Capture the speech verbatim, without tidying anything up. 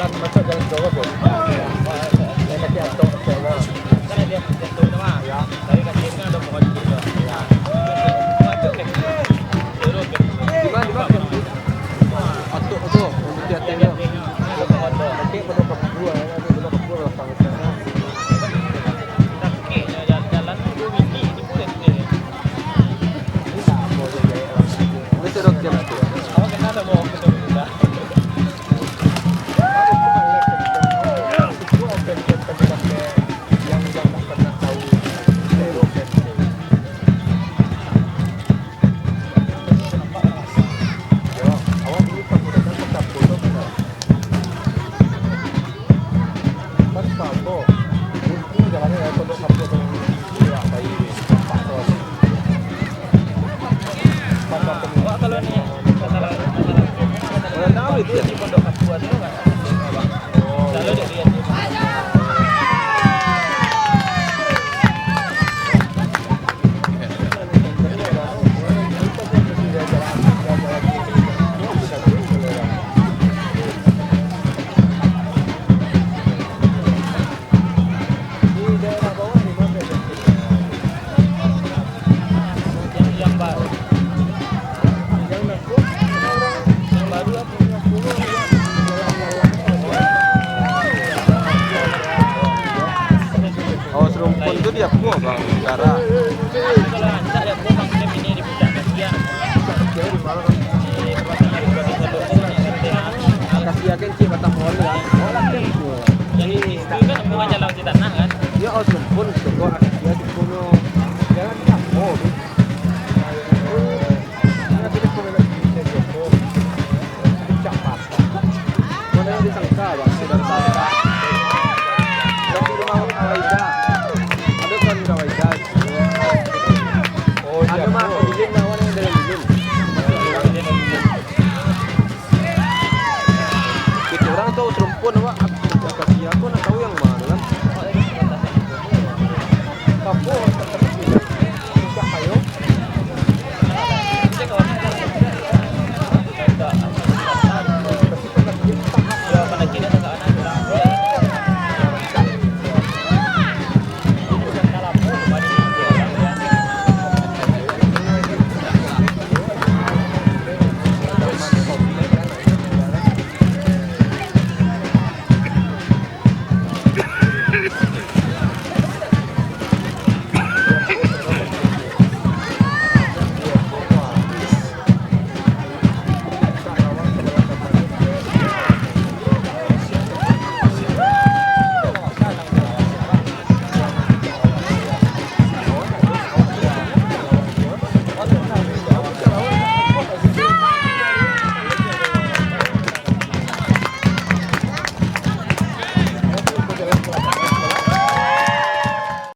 Masuk jalan Sudoro, Bro. Yang kaki atok, atok, nah. Kan ada yang atok tu, mah. Ya. Tapi kaki kan ada pohon gitu. Ya. Masuk kaki. Turun kaki. Di mana, di mana? Atok tu, yang putih atasnya. Ada pohon tu. Nanti pondok kapua, nanti pondok kapua belakang sana. Sakitnya jalan, jalan tu dua biji, itu pun SD. Ini tak apa je, ya. Ini sudah kira tu. Awak kenal tak, Bro? Betul, betul. Awak kalau ni, masalah, masalah, masalah, di pondok kapua tu, Kak. Kalau dia lihat tu. Yang, yang baru. Yang baru apa? Oh, Serumpun tu di Apo, Bang? Utara. Kalau rancak di Apo, Bang, dia mini di puncak kasian. Di perbatasan Kabupaten Solok tu, yang kata, Kasia kan cik batang pohon, kan? Oh, lah, kan? Jadi, itu kan bukan jalan di tanah, kan? Ya, oh, Serumpun, Serumpun, Kasia, Serumpun, oh. Jalan di Apo, tu. Mana yang disangka, Bang? Sudah disangka. Tapi rumah Awaida. Ada kan Awaida? Oh, ada mah, lilin lawan yang dalam lilin. Kita orang tahu Serumpun, Wak. Tapi aku nak tahu yang mana, kan? Kapo? Puncak Kayo.